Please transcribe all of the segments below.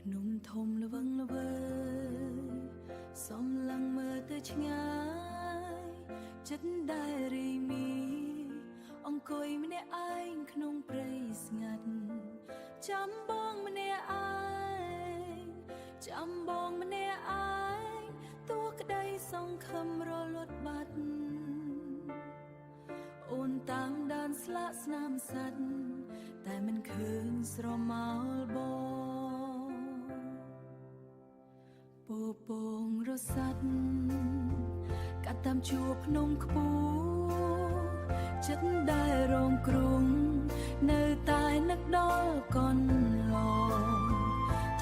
ភ្នំធំល្វឹងល្វើយសំឡឹងមើលទៅឆ្ងាយចិត្តដែលរីមីអង្គុយម្នាក់ឯងក្នុងព្រៃស្ងាត់ចាំបងម្នាក់ឯងចាំបងម្នាក់ឯងទោះក្តីសង្ឃឹមរលត់បាត់អូនតាមដានស្លាកស្នាមសត្វតែមិនឃើញស្រមោលបង ពពងរសាត់កាត់តាមជួរភ្នំខ្ពស់ចិត្តដែលរងគ្រងនៅតែនឹកដល់កន្លង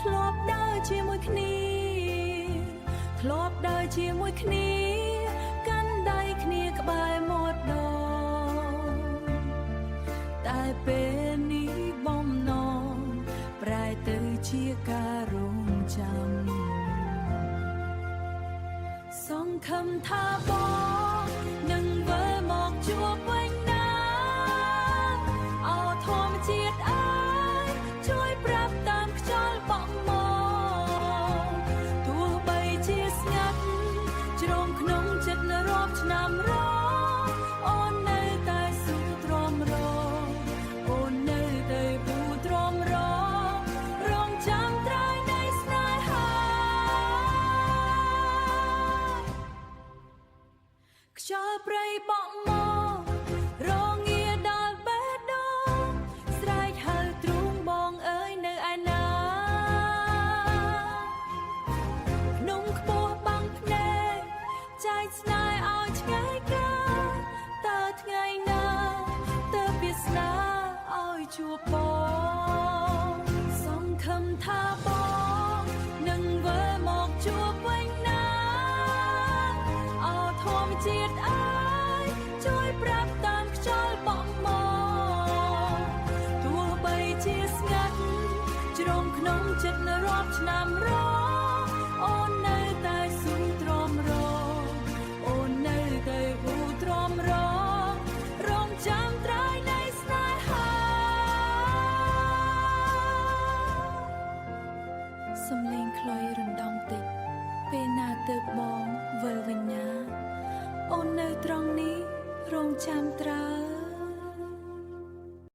ធ្លាប់ដើរជាមួយគ្នាធ្លាប់ដើរជាមួយគ្នាកាន់ដៃគ្នាក្បែរមាត់ដងតែពេលនេះបំណងប្រែទៅជាការរងចាំ សង្ឃឹមថាបងនឹងវិលមកជួបវិញណាអោធម្មជាតិអើយជួយប្រាប់តាមខ្យល់បក់មកទោះបីជាស្ងាត់ជ្រងក្នុងចិត្តរាប់ឆ្នាំរងអូននៅតែស៊ូទ្រាំរងអូននៅតែពូទ្រាំរងរងចាំត្រើយនៃស្នេហា ខ្យល់ព្រៃបក់មករងាដល់បេះដូងស្រែកហៅទ្រូងបងអើយនៅឯណាភ្នំខ្ពស់បាំងភ្នែកចែកស្នេហ៍ឲ្យឆ្ងាយកាតើថ្ងៃណាតើវាសនាឲ្យជួបបងសង្ឃឹមថាបងនឹងវិលមកជួបវិញណា អោធម្មជាតិអើយជួយប្រាប់តាមខ្យល់បក់មកទោះបីជាស្ងាត់ជ្រងក្នុងចិត្តរាប់ឆ្នាំរងអូននៅតែស៊ូទ្រាំរងអូននៅតែហ៊ូទ្រាំរងរងចាំត្រើយនៃស្នេហា សំលេងខ្លុយរំដងតិចពេលណាទៅបងវិលវិញណាអូននៅត្រង់នេះរងចាំត្រើ